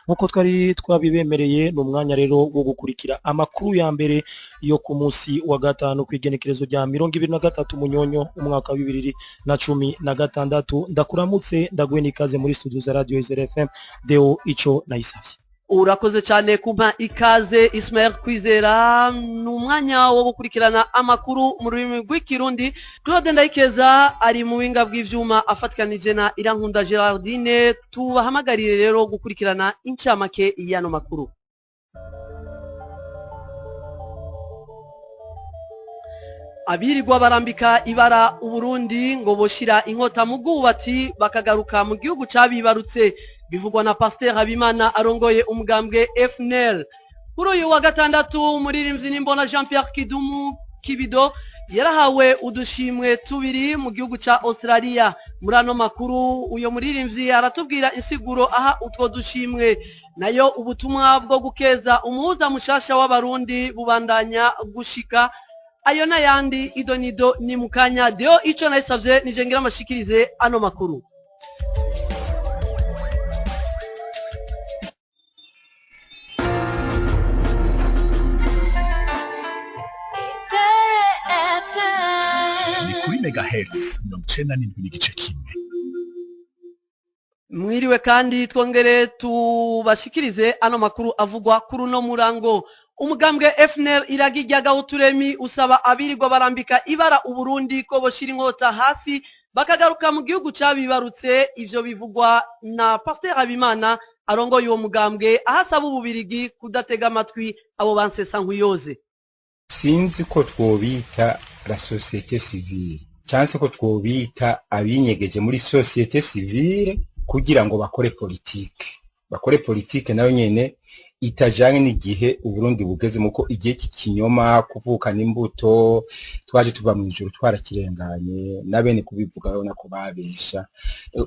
Nkuko twari twabibemereye, ni umwanya rero wo gukurikira amakuru ya mbere yo ku munsi wa gatanu, kw'igenekerezo rya 23 Munyonyo, umwaka wa 2016. Ndakuramutse, ndaguhe n'ikaze muri studio za Radio Izere FM, Deo Ico Nayisavye. Urakoze cyane kumpa ikaze, Ismael Kwizera. Ni umwanya wo gukurikirana amakuru mu rurimi rw'Ikirundi. Claude Ndayikeza ari mu buhinga bw'ivyuma afatikanije na Irankunda Gerardine. Tubahamagarire rero gukurikirana incamake y'ano makuru. Abirirwa barambika ibara Uburundi ngo boshira inkota mu bwubatsi bakagaruka mu gihugu cabibarutse, bivugwa na Pasteur Habimana arongoye umugambwe FNL. Kuri uyu wa gatandatu, umuririmbyi Nimbona Jean Pierre Kidumu Kibido yarahawe udushimwe tubiri mu gihugu ca Australia. Muri ano makuru, uyo muririmbyi aratubwira insiguro aha utwo dushimwe. Nayo ubutumwa bwo gukeza umuhuza mushasha w'Abarundi bubandanya gushika. Ayo n'ayandi, idonido ni mukanya. Deo Ico Nayisavye nije ngira amashikirize ano makuru. Ni kuri megahertz 97.1. Mwiriwe kandi twongere tubashikirize ano makuru avugwa kuri uno murango. Umugambwe FNL Iragi Ryagahuturemi usaba abirirwa barambika ibara Uburundi ko boshira inkota hasi bakagaruka mu gihugu cabibarutse. Ivyo bivugwa na Pasteur Habimana arongoye uwo mugambwe, aho asaba Ububirigi kudatega amatwi abo bansesa nkuyoze. Sinzi ko twobita la société civile cyangwa se ko twobita abinyegeje muri société civile kugira ngo bakore politike, bakore politike nayo nyene itajanye n'igihe Uburundi bugezemo, ko igihe cy'ikinyoma, kuvukana imbuto, twaje tuva mu ijuru, twarakirenganye. Na bene kubivuga urabona ko babesha.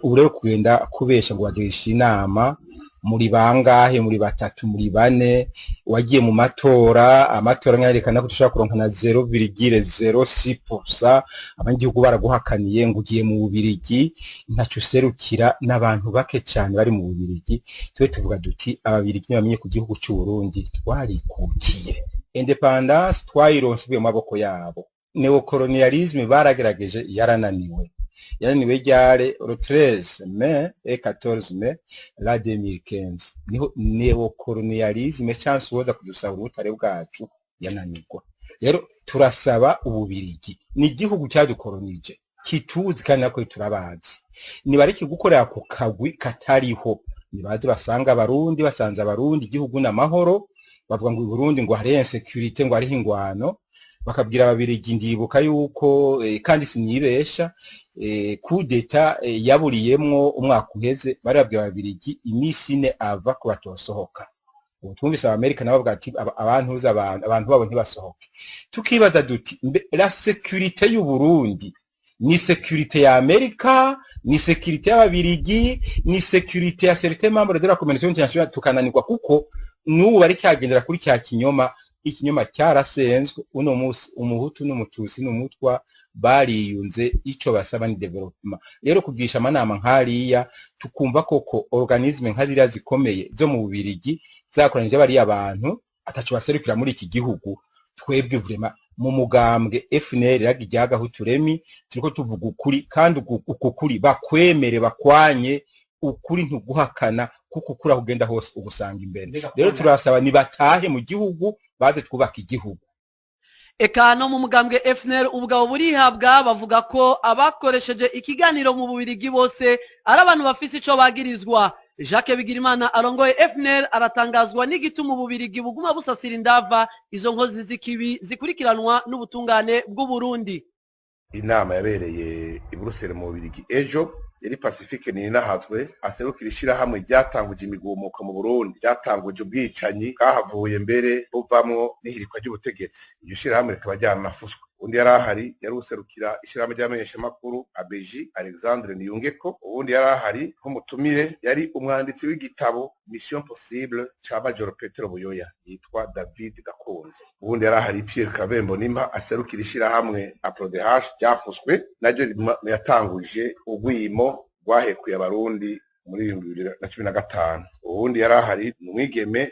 Ubu rero kugenda kubesha ngo bagirisha inama muri bangahe, muri batatu, muri bane, wagiye mu matora, amatora mwayerekana ko dushobora kuronka na 0,06%, abanyagihugu baraguhakaniye ngo ugiye mu Bubirigi, ntaco userukira, n'abantu bake cyane bari mu Bubirigi. Twe tuvuga duti Ababirigi ntibamenye ku gihugu cy'u Burundi twarikukiye, indépendance twayironse ivuye mu maboko yabo. Néocolonialisme baragerageje, yarananiwe. Yananiwe ryari? Le 13 mai et 14 mai la 2015 niho néocolonialisme chance woza kudusahura ubutare bwacu yananirwa. Rero turasaba Ububirigi, ni igihugu cyadukoronije, kituzi kandi nako turabazi, nibareke gukorera ku kagwi katariho, nibaze basanga Abarundi, basanze Abarundi igihugu n'amahoro. Bavuga ngo i Burundi ngo hariho insécurité, ngo hariho ingwano, bakabwira Ababirigi. Ndibuka yuko kandi sinibesha, coup d'état yaburiyemwo umwaka uheze, bari babwiye Ababirigi iminsi 4 ava ko batosohoka. Ubu twumvise Abamerika nabo bavuga ati abantuza abantu babo ntibasohoke. Tukibaza duti mbe la sécurité y'u Burundi ni sécurité ya Amerika, ni sécurité y'Ababirigi, ni sécurité ya certains membres de la communauté internationale? Tukananirwa kuko n'ubu bari cyagendera kuri cya kinyoma. Ikinyoma cyarasenzwe. Uno munsi Umuhutu n'Umututsi n'Umutwa bariyunze, ico basaba ni développement. Rero kugisha amanama nk'ariya, tukumva koko organisme nka ziriya zikomeye zo mu Bubirigi zakoranije bariya abantu ataco baserukira muri iki gihugu, twebwe vraiment mu mugambwe FNL Iragi rya Gahuturemi turiko tuvuga ukuri, kandi uku kuri bakwemere bakwanye, ukuri ntuguhakana, kuko ukuri aho ugenda hose ugusanga imbere. Rero turasaba nibatahe mu gihugu, baze twubaka igihugu. Eka no mu mugambwe FNL ubugabo burihabwa, bavuga ko abakoresheje ikiganiro mu Bubirigi bose ari abantu bafise ico bagirizwa. Jacques Bigirimana arongoye FNL aratangazwa n'igituma Ububirigi buguma busasira indava izo nkozi z'ikibi zikurikiranwa n'ubutungane bw'Uburundi. Inama yabereye i Buruseli mu Bubirigi ejo yari Pacifique Nininahazwe aserukira ishirahamwe ryatanguje imigumuko mu Burundi, ryatanguje ubwicanyi bwahavuye mbere buvamwo n'ihirikwa ry'ubutegetsi, iryo shirahamwe rikaba ryaranafuswe. Undi yari ahari yari userukira ishirahamwe ry'abamenyeshamakuru ABJ, Alexandre Niyungeko. Uwundi yari ahari nk'umutumire yari umwanditsi w'igitabo Mission Possible ca Major Petero Buyoya yitwa David Gakunzi. Uwundi yari ahari Pierre Claver Mbonimpa aserukira ishirahamwe APRODH ryafuswe, naryo yatanguje urwimo rwahekuye Abarundi muri 2015. Uwundi yari ahari ni umwigeme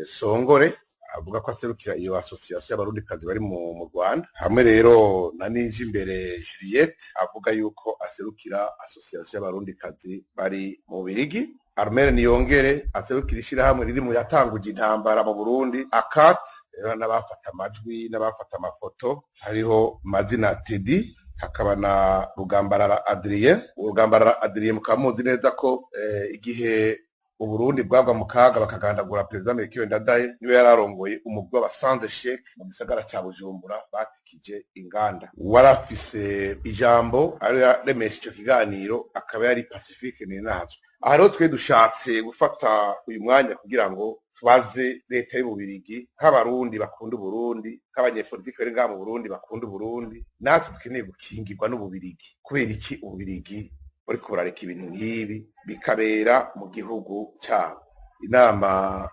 Songore, avuga ko aserukira iyo association y'Abarundikazi bari mu Rwanda, hamwe rero na Nijimbere Juliette, avuga yuko aserukira association y'Abarundikazi bari mu Bubirigi. Armel Niyongere aserukira ishirahamwe riri mu yatanguje intambara mu Burundi, ACAT. Rero n'abafata amajwi n'abafata amafoto hariho Mazina Teddy, hakaba na Rugambarara Adrien. Rugambarara Adrien mukaba muzi neza ko igihe Uburundi bwagwa mu kaga bakagandagura Perezida Melchior Ndadaye, niwe yararongoye umugwi w'abasanze sheke mu gisagara ca Bujumbura batikije inganda. Warafise ijambo ari yaremesha ico kiganiro akaba yari Pacifique Nininahazwe. Aha rero twe dushatse gufata uyu mwanya kugira ngo tubaze leta y'Ububirigi, nk'Abarundi bakunda Uburundi, nk'abanyepolitiki bari ngaha mu Burundi bakunda Uburundi, natwe dukeneye gukingirwa n'Ububirigi. Kubera iki Ububirigi buriko burareka ibintu nk'ibi bikabera mu gihugu cabo? Inama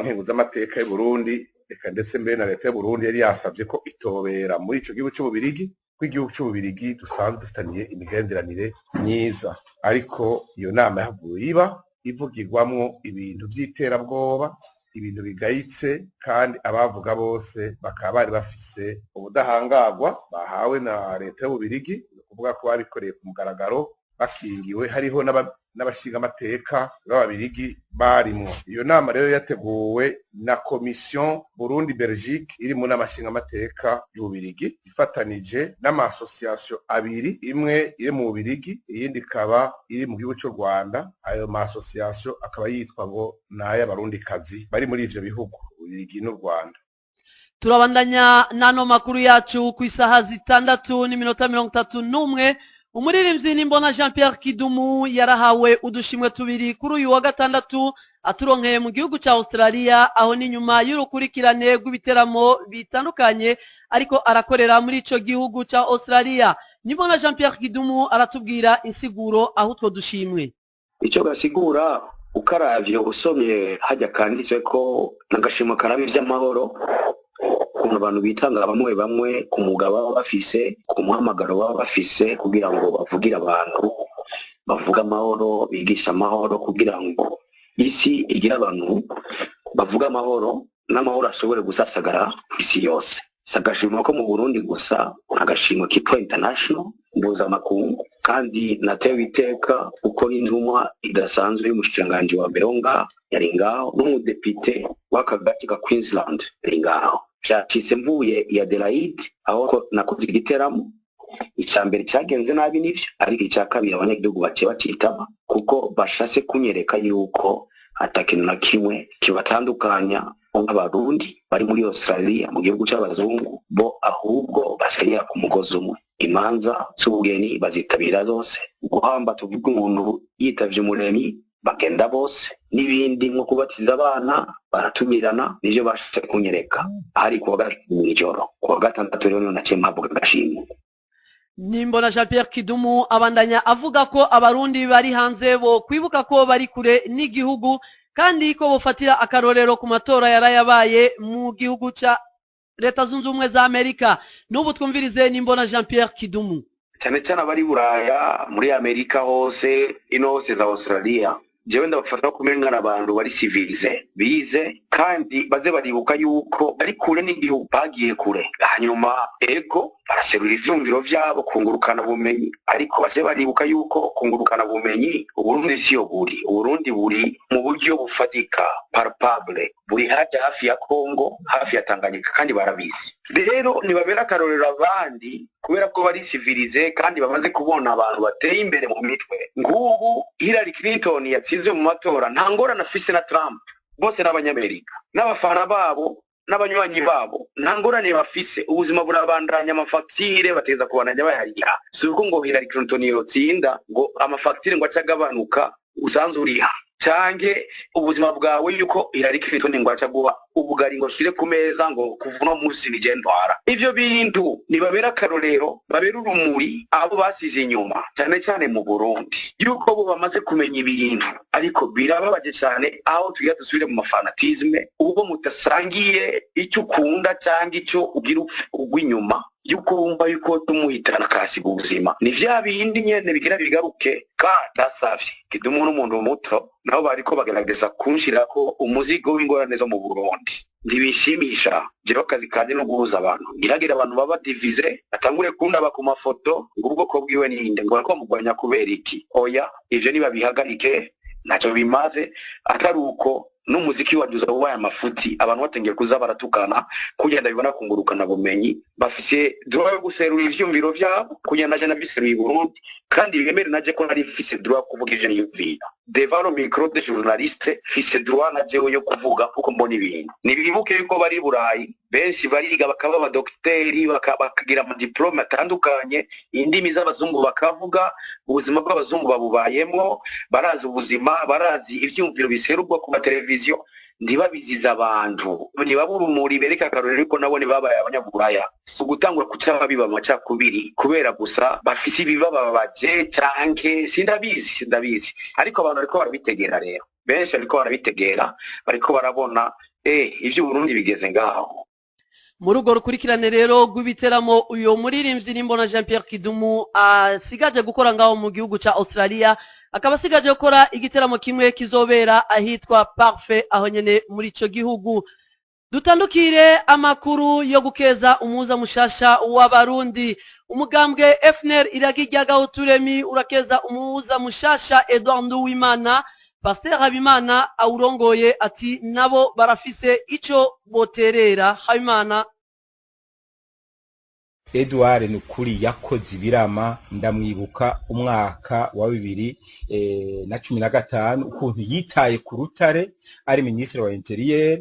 nkenguzamateka y'Uburundi, reka ndetse mbere na leta y'Uburundi yari yasavye ko itobera muri ico gihugu c'Ububirigi, ko igihugu c'Ububirigi dusanzwe dufitaniye imigenderanire myiza. Ariko iyo nama yahavuye iba ivugirwamwo ibintu vy'iterabwoba, ibintu bigayitse, kandi abavuga bose bakaba bari bafise ubudahangarwa bahawe na leta y'Ububirigi. Ni ukuvuga ko babikoreye ku mugaragaro bakingiwe, hariho n'abashingamateka b'Ababirigi barimwo. Iyo nama rero yateguwe na Commission Burundi Belgique iri mu nama nshingamateka y'Ububirigi, ifatanije n'ama association abiri, imwe iri mu Bubirigi, iyindi ikaba iri mu gihugu c'u Rwanda. Ayo ma association akaba yitwa ngo ni ay'Abarundikazi bari muri ivyo bihugu, Ububirigi n'u Rwanda. Turabandanya n'ano makuru yacu ku isaha 6:31. Umuririmbyi Nimbona Jean Pierre Kidumu yarahawe udushimwe tubiri kuri uyu wa gatandatu, aturonkeye mu gihugu cya Australia. Aho ni nyuma y'urukurikirane rw'ibiteramo bitandukanye ariko arakorera muri ico gihugu cya Australia. Nimbona Jean Pierre Kidumu aratubwira insiguro aho utwo dushimwe. Icyo gasigura, ukaravye usomye hajya kanditswe ko n'agashimwe karaba ivy'amahoro, ukuntu abantu bitanga bamwe bamwe ku mwuga baba bafise, ku muhamagaro baba bafise, kugira ngo bavugire abantu, bavuge amahoro, bigishe amahoro, kugira ngo isi igire abantu bavuga amahoro n'amahoro ashobore gusasagara ku isi yose. Si agashimwe ko mu Burundi gusa, agashimwe kitwa international, mpuzamakungu. Kandi natewe iteka kuko n'intumwa idasanzwe y'umushikiranganji wa mbere wo ngaho yari ngaho, n'umudepite w'aka gace ka Queensland yari ngaho. Vyacitse mvuye i Adelaide aho ko nakoze igiteramo. Icya mbere cyagenze nabi nivyo, ariko icya kabiri abanyagihugu baciye bacitaba kuko bashatse kunyereka yuko ata kintu na kimwe kibatandukanya nk'Abarundi bari muri Australia, mu gihugu cy'abazungu. Bo ahubwo basenyera ku mugozi umwe. Imanza z'ubugeni bazitabira zose, guhamba, tuvuga umuntu yitavye Umuremyi, bagenda bose, n'ibindi nko kubatiza abana baratumirana. Nivyo bashatse kunyereka hari kuwa gatatu mw'ijoro. Kuwa gatandatu rero niho naciye mpabwa agashimwe. Nimbona Jean Pierre Kidumu abandanya avuga ko Abarundi bari hanze bo kwibuka ko bari kure n'igihugu, kandi ko bofatira akarorero ku matora yarayabaye mu gihugu ca Leta Zunze Ubumwe za Amerika. N'ubu twumvirize Nimbona Jean Pierre Kidumu. Cyane cyane abari Buraya, muri Amerika hose, ino hose za Australia, jewe ndabafata kumengana abantu bari civilisé, bize, kandi baze baribuka yuko bari kure n'igihugu, bagiye kure. Hanyuma ego baraserura ivyumviro vyabo kungurukana bumenyi, ariko baze baribuka yuko kungurukana bumenyi Uburundi siyo buri. Uburundi buri mu buryo bufatika, palpable, buri haja hafi ya Congo, hafi ya Tanganyika, kandi barabizi. Rero ntibabera akarorero abandi kubera ko bari civilisé kandi bamaze kubona abantu bateye imbere mu mitwe. Ngubu Hillary Clinton yatsinze mu matora, nta ngorane afise na Trump, bose n'Abanyamerika n'abafana babo n'abanywanyi babo, nta ngorane bafise. Ubuzima burabandanya, amafagitire bategeza kubandanya bayariha. Si uko ngo Hillary Clinton yotsinda ngo amafagitire ngo ace agabanuka usanzwe uriha, canke ubuzima bwawe yuko Hillary Clinton ngo aca guha ubugari ngo ashire ku meza ngo kuva uno munsi nije ntwara. Ivyo bintu nibabera akarorero, babera urumuri abo basize inyuma, cyane cyane mu Burundi, yuko bo bamaze kumenya ibintu. Ariko birababaje cyane aho tugira dusubire mu ma fanatisme, ubwo mudasangiye icyo ukunda cyangwa icyo ugira ugwa inyuma. Yuko wumva yuko tumuhitana akahasiga ubuzima, ni vya bindi nyene bigira bigaruke. Kandi ndasavye Kidumu n'umuntu muto, nabo bariko bagerageza kunshirako umuzigo w'ingorane zo mu Burundi. Ntibishimisha. Jewe akazi kanje no guhuza abantu, ngiragira abantu baba divisés, batangure kundaba ku mafoto ngo ubwoko bwiwe ninde, ngo bariko bamugwanya kubera iki. Oya, ivyo nibabihagarike, ntacyo bimaze. Atari uko n'umuziki wanje uza ubaye amafuti, abantu batangiye kuza baratukana kugenda bibona kungurukana bumenyi. Bafise droit yo guserura ivyumviro vyabo kugenda naje nabiseruye i Burundi, kandi bemere naje ko nari mfise droit yo kuvuga ivyo niyumvira devant le micro de journaliste. Mfise droit na jewe yo kuvuga uko mbona ibintu. Nibibuke yuko bari i Burayi benshi bariga, bakaba abadokiteri, bakagira amadiplome atandukanye, indimi z'abazungu bakavuga, ubuzima bw'abazungu babubayemwo, barazi ubuzima, barazi ivyumviro biserurwa ku mateleviziyo. Ntibabiziza abantu, ntibaba urumuri, bereka akarorero yuko nabo ntibabaye abanyaburaya. Si ugutangura kuca babiba amacakubiri kubera gusa bafise ibibababaje canke sindabizi, sindabizi. Ariko abantu bariko barabitegera rero, benshi bariko barabitegera, bariko barabona ivy'Uburundi bigeze ngaho. Muri urwo rukurikirane rero rw'ibiteramo uyu muririmbyi Nimbona Jean Pierre Kidumu asigaje gukora ngaho mu gihugu ca Australia, akaba asigaje gukora igiteramo kimwe kizobera ahitwa Parfait, aho nyene muri ico gihugu. Dutandukire amakuru yo gukeza umuhuza mushasha w'Abarundi. Umugambwe FNL Iragi rya Gahuturemi urakeza umuhuza mushasha Edouard Nduwimana. Pasteur Habimana awurongoye ati nabo barafise ico boterera. Habimana. Edouard nukuri yakoze ibirama. Ndamwibuka umwaka wa 2015 ukuntu yitaye ku Rutare ari ministre wa intérieur,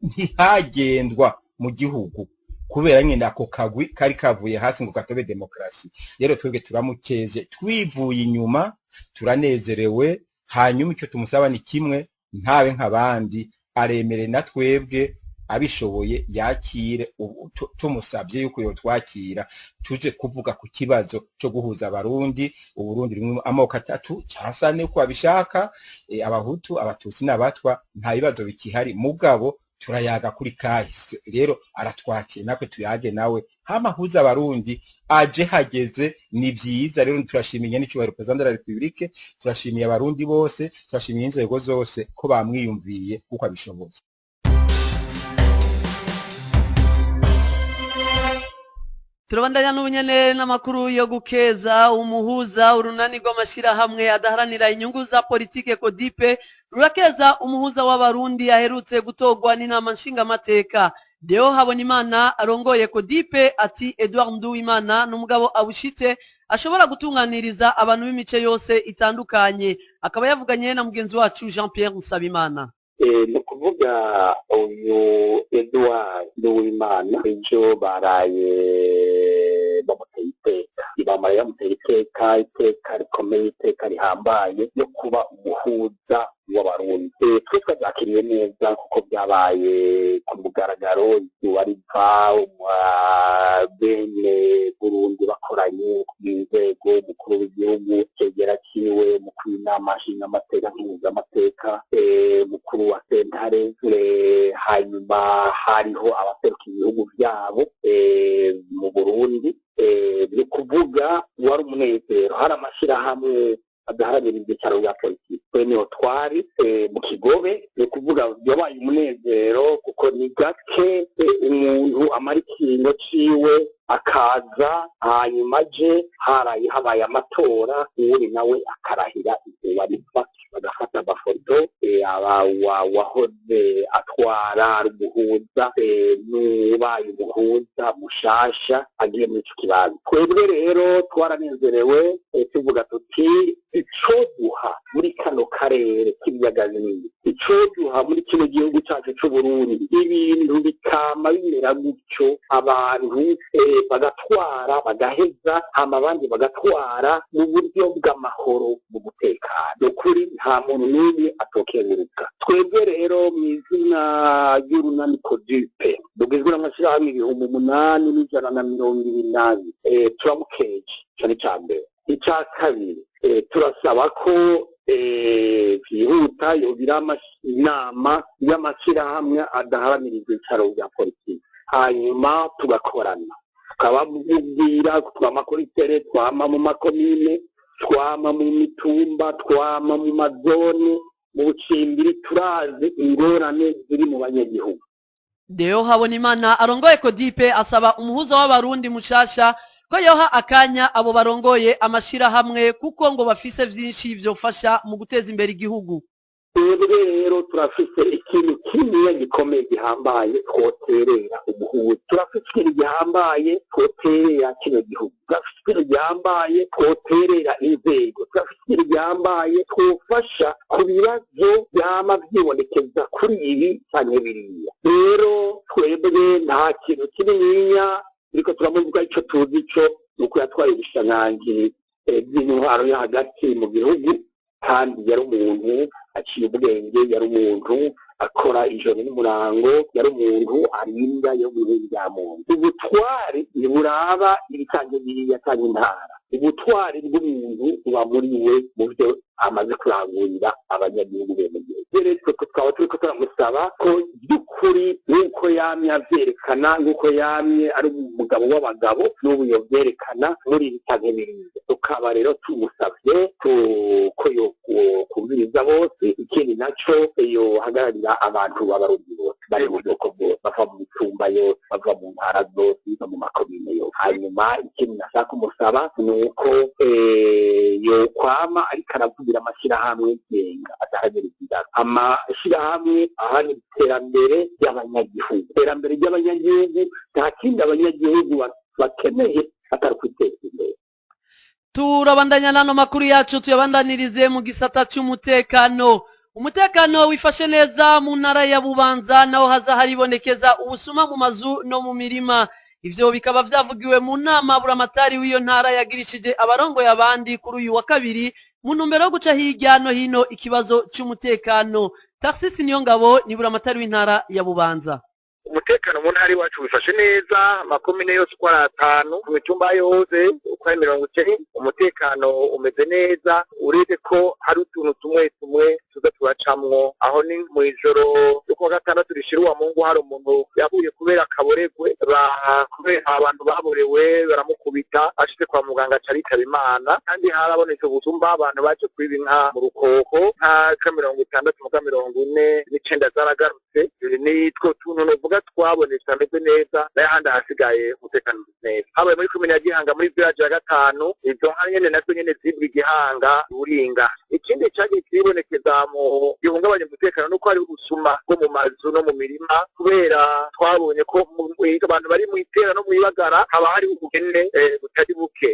ntihagendwa mu gihugu kubera nyine ako kagwi kari kavuye hasi ngo gatobe demokarasi. Rero twebwe turamukeze twivuye inyuma, turanezerewe. Hanyuma icyo tumusaba ni kimwe: ntabe nk'abandi, aremere na twebwe abishoboye yakire tumusabye yuko yotwakira tuje kuvuga ku kibazo cyo guhuza Abarundi. Uburundi rimwe amoko atatu cyangwa ane uko babishaka, Abahutu, Abatutsi n'Abatwa, nta bibazo bikihari, mugabo turayaga kuri kahise. Rero aratwakira natwe tuyage nawe hama ahuze Abarundi. Aje hageze, ni vyiza. Rero turashimiye n'icyubahiro président de la République, turashimiye Abarundi bose, turashimiye inzego zose ko bamwiyumviye kuko abishoboye. Turabandanya n'ubunyene n'amakuru yo gukeza umuhuza. Urunani rw'amashirahamwe adaharanira inyungu za politike Kodipe rurakeza umuhuza w'Abarundi aherutse gutorwa n'inama nshingamateka. Deo Habonimana arongoye Kodipe ati Edouard Nduwimana n'umugabo abushitse, ashobora gutunganiriza abantu b'imice yose itandukanye. Akaba yavuganye na mugenzi wacu Jean Pierre Nsabimana. Ni ukuvuga uyu Edouard Nduwimana ejo baraye bamuteye iteka, bamara bamuteye iteka, iteka rikomeye, iteka rihambaye yo kuba umuhuza w'Abarundi. Twe twabyakiriye neza kuko byabaye ku mugaragaro, izuba riva, bene Burundi bakoranye mu nzego, umukuru w'igihugu, cegera ciwe, umukuru w'inama nshingamateka, nkenguzamateka, mukuru wa sentare, hanyuma hariho abaserukiye ibihugu vyabo mu Burundi. Ni ukuvuga wari umunezero, hari amashirahamwe adaharanira ibyicaro bya politiki, twe niho twari mu Kigobe. Ni ukuvuga yabaye umunezero kuko ni gake umuntu amara ikiringo ciwe akaza, hanyuma aje haraye habaye amatora, uwuri nawe akarahira izuba riva, bagafata amafoto, wahoze atwara ari umuhuza n'ubaye umuhuza mushasha agiye muri ico kibanza. Twebwe rero twaranezerewe, tuvuga tuti icoduha muri kano karere k'ibiyaga binini, icoduha muri kino gihugu cacu c'Uburundi, ibintu bikama bimera gutyo, abantu bagatwara bagaheza, hama abandi bagatwara mu buryo bw'amahoro, mu mutekano, ni ukuri nta muntu n'umwe atokenguruka. Twebwe rero mu izina ry'urunani Kodipe rugizwe n'amashirahamwe 8122, turamukeje. Ico ni ica mbere. Ica kabiri, turasaba ko byihuta yogira inama y'amashirahamwe adaharanira ibyicaro bya politiki, hanyuma tugakorana. Tukababwira, twama kuri terrain, twama mu makomine, twama mu mitumba, twama mu mazone, mu bucimbiri. Turazi ingorane ziri mu banyagihugu. Deo Habonimana arongoye Kodipe asaba umuhuza w'abarundi mushasha ko yoha akanya abo barongoye amashirahamwe, kuko ngo bafise vyinshi vyofasha mu guteza imbere igihugu. Twebwe rero turafise ikintu kimwe gikomeye gihambaye twoterera umuhuza. Turafise ikintu gihambaye twoterera kino gihugu. Turafise ikintu gihambaye twoterera inzego. Turafise ikintu gihambaye twofasha ku bibazo vyama vyibonekeza kuri ibi canke biriya. Rero twebwe nta kintu kinininya ariko turamuvuga. Ico tuzi co nuko yatwaye ubushikiranganji bw'intwaro yo hagati mu gihugu, kandi yari umuntu aciye ubwenge, yari umuntu akora ijoro n'umurango, yari umuntu arinda yo mu bihe bya muntu. Ubutwari ntiburaba ibitanga biriya cyangwa intara. Ubutwari bw'umuntu buba muri we, mu byo amaze kurangurira abanyagihugu bene gihugu. Rero twe tukaba turiko turamusaba ko by'ukuri, nk'uko yamye avyerekana, nk'uko yamye ari umugabo w'abagabo, n'ubu yovyerekana muri ibi canke biriya. Tukaba rero tumusavye ko yokumviriza bose. Ikindi naco, yohagararira abantu b'Abarundi bose bari mu bwoko bwose, bava mu mitumba yose, bava mu ntara zose, bava mu makomine yose. Hanyuma ikindi nashaka kumusaba ni uko yokwama ariko aravugira amashyirahamwe ngenga adahagarika inzara, amashyirahamwe ahanira iterambere ry'abanyagihugu. Iterambere ry'abanyagihugu, nta kindi abanyagihugu bakeneye atari kwiteza imbere. Turabandanya n'ano makuru yacu, tuyabandanirize mu gisata cy'umutekano. Umutekano wifashe neza mu ntara ya Bubanza, naho haza haribonekeza ubusuma mu mazu no mu mirima. Ivyo bikaba vyavugiwe mu nama buramatari w'iyo ntara yagirishije abarongoye abandi kuri uyu wa kabiri, mu ntumbero yo guca hirya no hino ikibazo c'umutekano. Tarsisi Niyongabo ni buramatari w'intara ya Bubanza. Umutekano mu ntara iwacu wifashe neza. Amakomine yose uko ari atanu, ku mitumba yose uko ari 90, umutekano umeze neza, uretse ko hari utuntu tumwe tumwe tuza turacamwo. Aho ni mu ijoro ryo kuwa gatandatu rishira uwa Mungu, hari umuntu yahuye kubera akaboregwe, kubera abantu baborewe baramukubita, ashitse kwa muganga aca aritaba Imana. Kandi harabonetse ubusumba, abantu baje kwiba inka mu Rukoko, nka 60 muga 49 zaragarutse. Nitwo tuntu novuga twabonetse ameze neza, n'ayahandi ahasigaye umutekano umeze neza. Habaye muri komine ya Gihanga, muri village ya gatanu, izo nka nyene nazo nyene zibwa igihanga Buringa. Ikindi cagiye kiribonekeza mu gihungabanya umutekano nuko hari ubusuma bwo mu mazu no mu mirima, kubera twabonye ko abantu bari mw'itera no mw'ibagara haba hari ubukene butari buke.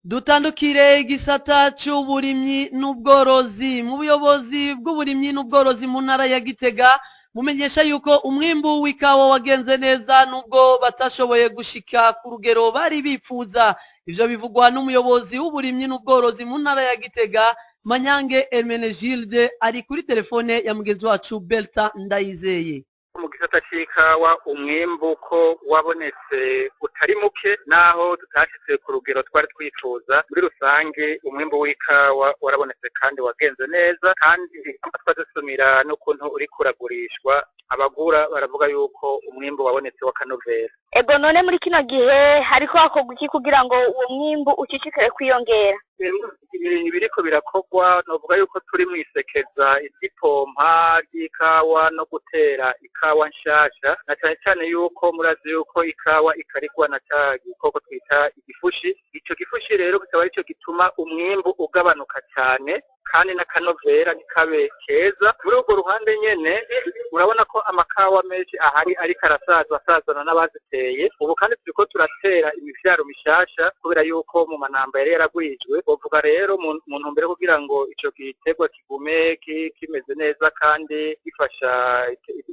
Dutandukire igisata c'uburimyi n'ubworozi. Mu buyobozi bw'uburimyi n'ubworozi mu ntara ya Gitega mumenyesha yuko umwimbu w'ikawa wagenze neza, nubwo batashoboye gushika ku rugero bari bipfuza. Ivyo bivugwa n'umuyobozi w'uburimyi n'ubworozi mu ntara ya Gitega, Manyange Hermenegilde, ari kuri telefone ya mugenzi wacu Belta Ndayizeye. Mu gisata c'ikawa, umwimbu ko wabonetse utari muke, naho tutashitse ku rugero twari twifuza. Muri rusange umwimbu w'ikawa warabonetse kandi wagenze neza, kandi twadusumira n'ukuntu uriko uragurishwa, abagura baravuga yuko umwimbu wabonetse w'akanovera. Ego, none muri kino gihe hariko hakorwa iki kugira ngo uwo mwimbu ucicikare kwiyongera? Ibiriko birakorwa, novuga yuko turi mw'isekeza iry'ipompa ry'ikawa no gutera ikawa nshasha, na cane cane yuko murazi yuko ikawa ikarigwa na ca gikoko twita igifushi. Ico gifushi rero kikaba arico gituma umwimbu ugabanuka cane, kandi n'akanovera ntikabe keza. Muri urwo ruhande nyene urabona ko amakawa menshi ahari ariko arasaza, asazana n'abaziteye ubu. Kandi turiko turatera imivyaro mishasha, kubera yuko mu manamba yari yaragwijwe. Bovuga rero mu ntumbero kugira ngo ico giterwa kigume kimeze neza kandi gifasha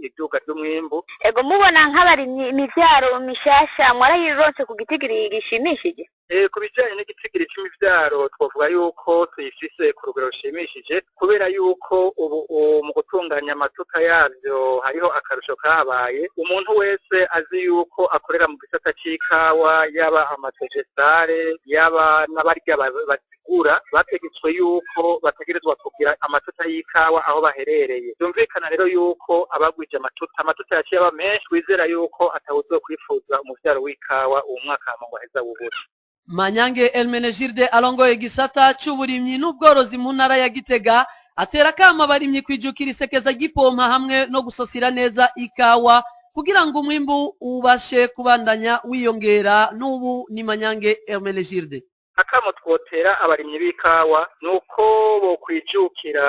iduga ry'umwimbu. Ego, mubona nk'abarimyi imivyaro mishasha mwarayironse ku gitigiri gishimishije? Ku bijanye n'igitigiri c'imivyaro, twovuga yuko tuyifise ku rugero rushimishije, kubera yuko ubu mu gutunganya amatuta yavyo hariho akarusho kahabaye. Umuntu wese azi yuko akorera mu gisata c'ikawa, yaba amategesare, yaba n'abarya bazigura. ugura bategetswe yuko bategerezwa kugira amatuta y'ikawa aho baherereye. Byumvikana rero yuko abagwije amatuta, amatuta yaciye aba menshi, wizera yuko atawuzokwifuza umuvyaro w'ikawa uwo mwaka hama ngo aheze awubure. Manyange Elmenegilde arongoye igisata c'uburimyi n'ubworozi mu ntara ya Gitega atera akamo abarimyi kwijukira isekeza ry'ipompa hamwe no gusasira neza ikawa kugira ngo umwimbu ubashe kubandanya wiyongera. N'ubu ni Manyange Hermenegilde. Akamo twotera abarimyi b'ikawa ni uko bokwijukira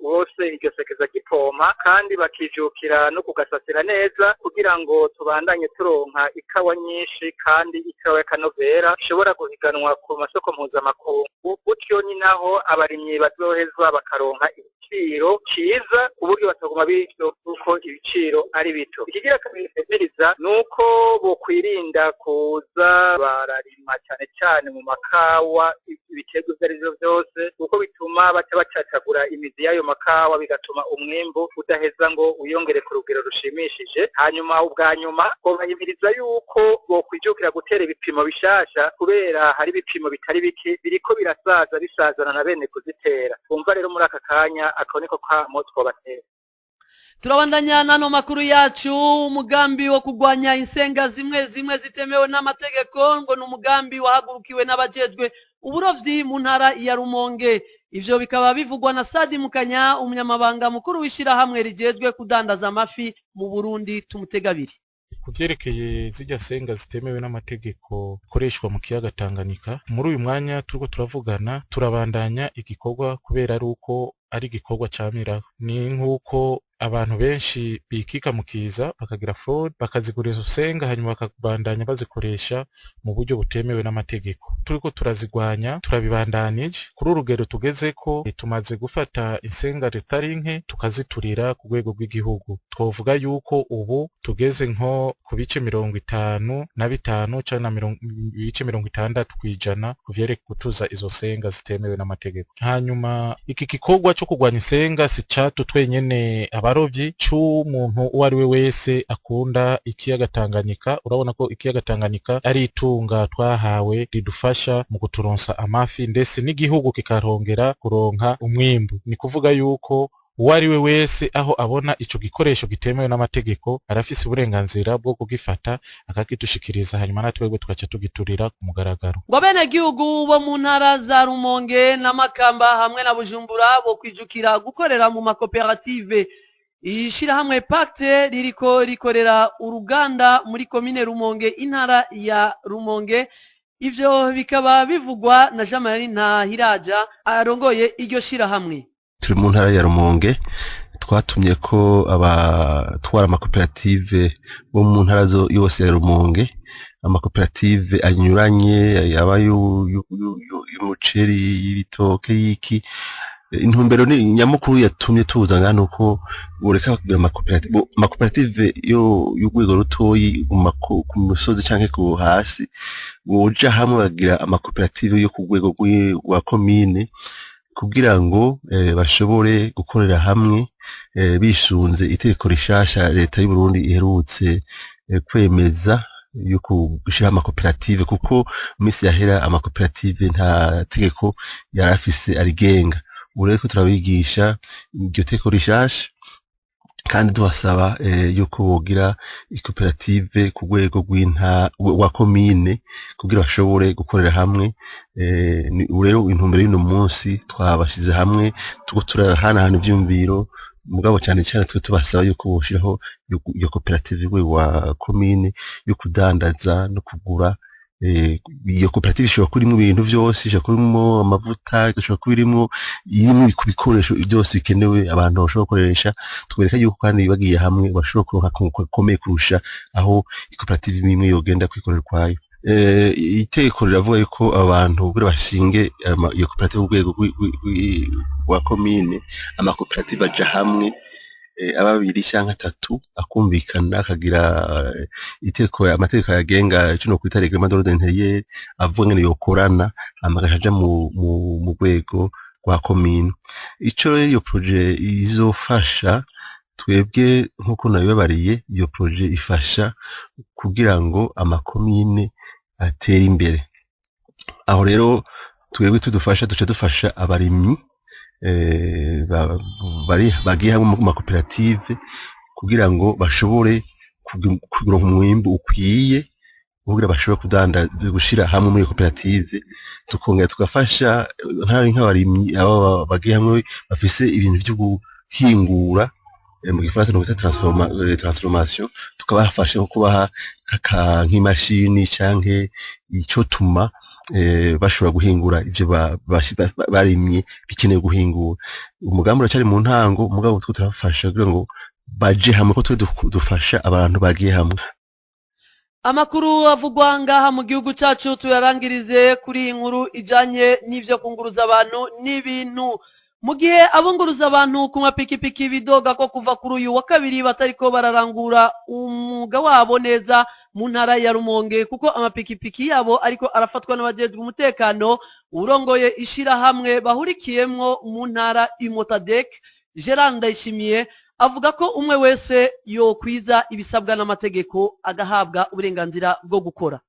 bose iryo sekeza ry'ipompa, kandi bakijukira no kugasasira neza kugira ngo tubandanye turonka ikawa nyinshi kandi ikawa y'akanovera ishobora guhiganwa ku masoko mpuzamakungu. Gutyo ni naho abarimyi bazohezwa bakaronka igiciro ciza, ku buryo bataguma bityo kuko ibiciro ari bito. Ikigira kabiri ni uko bokwirinda kuza bararima cyane cyane mu makawa ibiterwa ibyo ari byo byose, kuko bituma baca bacacagura imizi y'ayo makawa, bigatuma umwimbu udaheza ngo wiyongere ku rugero rushimishije. Hanyuma ubwa nyuma, bobahimiriza yuko bokwijukira gutera ibipimo bishasha, kubera hari ibipimo bitari bike biriko birasaza bisazana na bene kuzitera. Bumva rero muri aka kanya ako niko kamo twobatera. Turabandanya n'ano makuru yacu. Umugambi wo kurwanya insenga zimwe zimwe zitemewe n'amategeko ngo ni umugambi wahagurukiwe n'abajejwe uburovyi mu ntara ya Rumonge. Ivyo bikaba bivugwa na Sadi Mukanya, umunyamabanga mukuru w'ishirahamwe rijejwe kudandaza amafi mu Burundi. Tumutegabiri. Ku byerekeye zijya senga zitemewe n'amategeko ikoreshwa mu kiyaga Tanganyika, muri uyu mwanya turiko turavugana turabandanya igikorwa, kubera ari uko ari igikorwa camiraho. Ni nk'uko abantu benshi bikika mu kiza bakagira fraud, bakazigura izo senga, hanyuma bakabandanya bazikoresha mu buryo butemewe n'amategeko. Turiko turazigwanya, turabibandanije kuri urugero tugezeko. Tumaze gufata insenga zitari nke tukaziturira ku rwego rw'igihugu. Twovuga yuko ubu tugeze nko ku bice 55 canke na ibice 60% ku vyerekeye gutuza izo senga zitemewe n'amategeko. Hanyuma iki gikorwa co kurwanya insenga si catu twenyene abarovyi, c'umuntu uwo ari we wese akunda ikiyaga Tanganyika. Urabona ko ikiyaga Tanganyika ari itunga twahawe ridufasha mu kuturonsa amafi, ndetse n'igihugu kikarongera kuronka umwimbu. Ni kuvuga yuko uwo ari we wese aho abona ico gikoresho gitemewe n'amategeko arafise uburenganzira bwo kugifata akakidushikiriza, hanyuma natwebwe tugaca tugiturira ku mugaragaro. Ngo abenegihugu bo mu ntara za Rumonge na Makamba hamwe na Bujumbura bo kwijukira gukorera mu makoperative. Ishirahamwe Pacte ririko rikorera uruganda muri komine Rumonge, intara ya Rumonge. Ivyo bikaba bivugwa na Jean Marie Ntahiraja arongoye iryo shirahamwe. Turi mu ntara ya Rumonge, twatumye ko abatwara amakoperative bo mu ntara yose ya Rumonge, amakoperative anyuranye, yaba y'umuceri, y'ibitoke, y'iki. Intumbero ni nyamukuru yatumye tuza ngaha nuko boreka kugira amakoperative y'urwego rutoyi ku musozi canke ku hasi, boja hamwe bagira amakoperative yo ku rwego rwa komine, kugira ngo bashobore gukorera hamwe bisunze itegeko rishasha leta y'u Burundi iherutse kwemeza yo gushiraho amakoperative, kuko mu minsi yahera amakoperative nta tegeko yari afise arigenga. Ubu rero turabigisha iryo tegeko rishasha, kandi tubasaba yuko bogira ikoperative ku rwego rwa komine kugira bashobore gukorera hamwe. Ubu rero intumbero y'uno munsi twabashize hamwe, turiko turahanahana ivyiyumviro, mugabo cyane cyane twe tubasaba yuko boshiraho iyo koperative y'urwego rwa komine yo kudandaza no kugura. Iyo koperative ishobora kuba irimwo ibintu vyose, ishobora kuba irimwo amavuta, ishobora kuba irimwo ibikoresho byose bikenewe abantu bashobora gukoresha. Tubereka yuko kandi bagiye hamwe bashobora kuronka akunguko gakomeye kurusha aho ikoperative imwe yogenda kwikorera ukwayo. Itegeko riravuga yuko abantu kugira bashinge iyo koperative ku rwego rwa komine, amakoperative aja hamwe aba abiri canke atatu, akumvikana, akagira itegeko, amategeko ayagenga, ico nokwita règlement d'ordre intérieur, avuga ingene yokorana, hama agaca aja mu rwego rwa komine. Ico rero iyo projet izofasha twebwe, nk'uko nabibabariye, iyo projet ifasha kugira ngo amakomine atere imbere. Aho rero Twebwe tudufasha, duca dufasha abarimyi bari bagiye hamwe mu makoperative kugira ngo bashobore kuronka umwimbu ukwiye, kugira bashobore kudandaza, gushira hamwe muri koperative. Tukongera tugafasha nk'abarimyi aba bagiye hamwe bafise ibintu vyo guhingura, mu gifaransa no bita transformation, tukabafasha nko kubaha nk'imashini canke ico tuma bashobora guhingura ivyo barimye bikeneye guhingura. Umugambi uracari mu ntango, umugabo two turabafasha kugira ngo baje hamwe, ko twe dufasha abantu bagiye hamwe. Amakuru avugwa ngaha mu gihugu cyacu tuyarangirize kuri iyi nkuru ijanye n'ivyo kunguruza abantu n'ibintu. Mu gihe abunguruza abantu ku mapikipiki bidoga ko kuva kuri uyu wa kabiri batariko bararangura umwuga wabo neza mu ntara ya Rumonge, kuko amapikipiki yabo ariko arafatwa n'abajejwe umutekano, urongoye ishirahamwe bahurikiyemwo mu ntara Imotadec, Gerard Ndayishimiye, avuga ko umwe wese yokwiza ibisabwa n'amategeko agahabwa uburenganzira bwo gukora.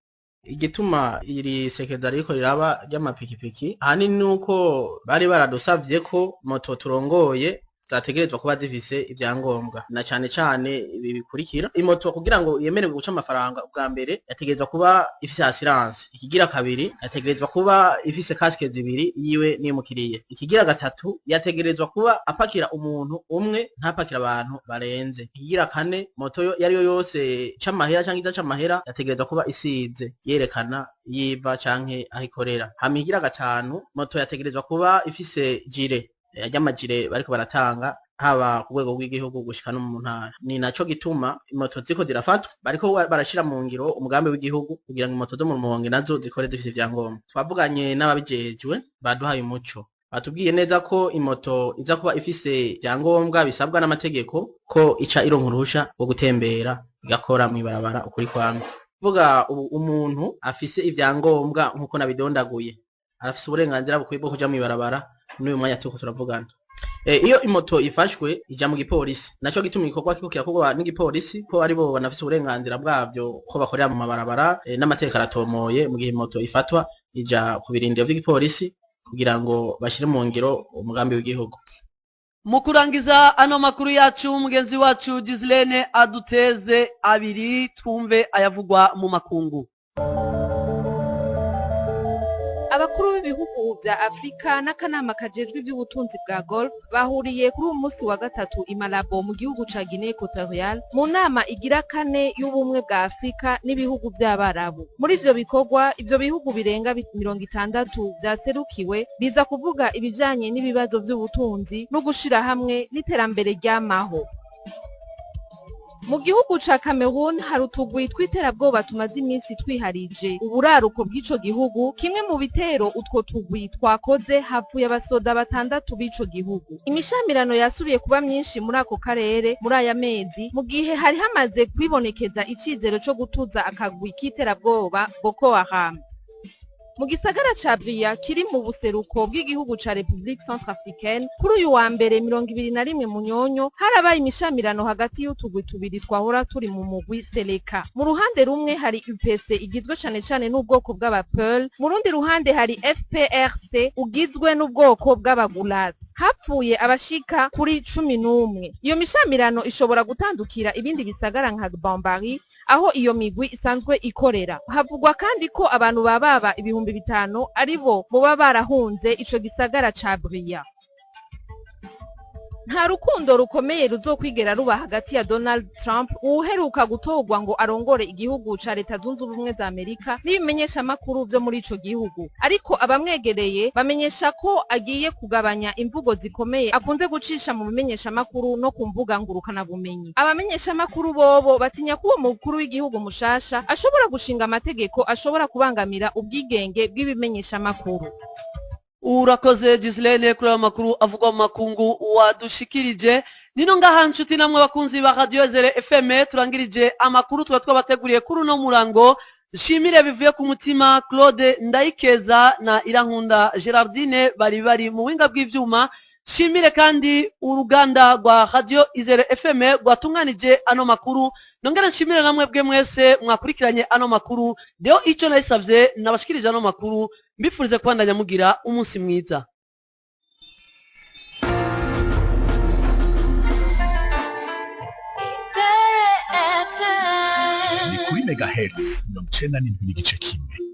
Igituma iri sekeza ririko riraba ry'amapikipiki ahanini ni uko bari baradusavye ko moto turongoye zategerezwa kuba zifise ivyangombwa, na cane cane ibi bikurikira: imoto kugira ngo yemererwe guca amafaranga, ubwa mbere yategerezwa kuba ifise assurance; ikigira kabiri, yategerezwa kuba ifise casque zibiri, yiwe n'iy'umukiriya; ikigira gatatu, yategerezwa kuba apakira umuntu umwe, ntapakira abantu barenze; ikigira kane, moto yo yariyo yose c'amahera canke idaca amahera yategerezwa kuba isize, yerekana yiva canke aho ikorera. Hama ikigira gatanu, moto yategerezwa kuba ifise gilet, ry'amajire bariko baratanga haba ku rwego rw'igihugu gushika no mu ntara. Ni naco gituma imoto ziko zirafatwa, bariko barashira mu ngiro umugambi w'igihugu kugira ngo imoto zo mu Rumonge nazo zikore zifise ivyangombwa. Twavuganye n'ababijejwe, baduhaye umuco, batubwiye neza ko imoto iza kuba ifise ivyangombwa bisabwa n'amategeko ko ica ironka uruhusha rwo gutembera, igakora mw'ibarabara ukuri kwamye. Kuvuga ubu umuntu afise ivyangombwa nk'uko nabidondaguye arafise uburenganzira bukwiye bwo kuja mw'ibarabara n'uyu mwanya turiko turavugana. Iyo imoto ifashwe ija mu gipolisi, naco gituma igikorwa kiriko kirakorwa n'igipolisi, ko aribo banafise uburenganzira bwavyo, ko bakorera mu mabarabara, n'amategeko aratomoye. Mu gihe imoto ifatwa ija ku birindiro vy'igipolisi kugira ngo bashire mu ngiro umugambi w'igihugu. Mu kurangiza ano makuru yacu, mugenzi wacu Gislene aduteze abiri twumve ayavugwa mu makungu. Abakuru b'ibihugu vya Afurika n'akanama kajejwe ivy'ubutunzi bwa Golf bahuriye kuri uyu munsi wa gatatu i Malabo mu gihugu ca Guinée Equatoriale mu nama igira kane y'ubumwe bwa Afurika n'ibihugu vy'Abarabu. Muri ivyo bikorwa, ivyo bihugu birenga 60 vyaserukiwe biza kuvuga ibijanye n'ibibazo vy'ubutunzi no gushira hamwe n'iterambere ry'amaho. Mu gihugu ca Cameroon hari utugwi tw'iterabwoba tumaze iminsi twiharije uburaruko bw'ico gihugu. Kimwe mu bitero utwo tugwi twakoze, hapfuye abasoda batandatu b'ico gihugu. Imishamirano yasubiye kuba myinshi muri ako karere muri aya mezi, mu gihe hari hamaze kwibonekeza icizero co gutuza akagwi k'iterabwoba Boko Haram. Mu gisagara ca Bria kiri mu buseruko bw'igihugu ca République Centrafricaine, kuri uyu wa mbere 21 Munyonyo harabaye imishamirano hagati y'utugwi tubiri twahora turi mu mugwi Seleka. Mu ruhande rumwe hari UPC igizwe cane cane n'ubwoko bw'abapeul, mu rundi ruhande hari FPRC ugizwe n'ubwoko bw'abagulasi. Hapfuye abashika kuri 11. Iyo mishamirano ishobora gutandukira ibindi bisagara nka Bambari, aho iyo migwi isanzwe ikorera. Havugwa kandi ko abantu bababa 5000 aribo boba barahunze ico gisagara ca Bria. Nta rukundo rukomeye ruzokwigera ruba hagati ya Donald Trump, uwuheruka gutorwa ngo arongore igihugu ca Leta Zunze Ubumwe za Amerika, n'ibimenyeshamakuru vyo muri ico gihugu. Ariko abamwegereye bamenyesha ko agiye kugabanya imvugo zikomeye akunze gucisha mu bimenyeshamakuru no ku mbuga ngurukanabumenyi. Abamenyeshamakuru bobo batinya ko uwo mukuru w'igihugu mushasha ashobora gushinga amategeko ashobora kubangamira ubwigenge bw'ibimenyeshamakuru. Urakoze Gislene kuri ayo makuru avugwa mu makungu wadushikirije. Nino ngaha, nshuti namwe bakunzi ba Radio Zere FM, turangirije amakuru tuba twabateguriye kuri uno murango. Nshimire bivuye ku mutima Claude Ndayikeza na Irankunda Gerardine bari mu buhinga bw'ivyuma. Shimire kandi uruganda rwa Radio Izere FM rwatunganije ano makuru. Nongera nshimire namwe bwe mwese mwakurikiranye ano makuru. Deo ico nayisavye nabashikirije ano makuru. Mbifurize kubandanya mugira umunsi mwiza. Ni kuri megahertz 97.1.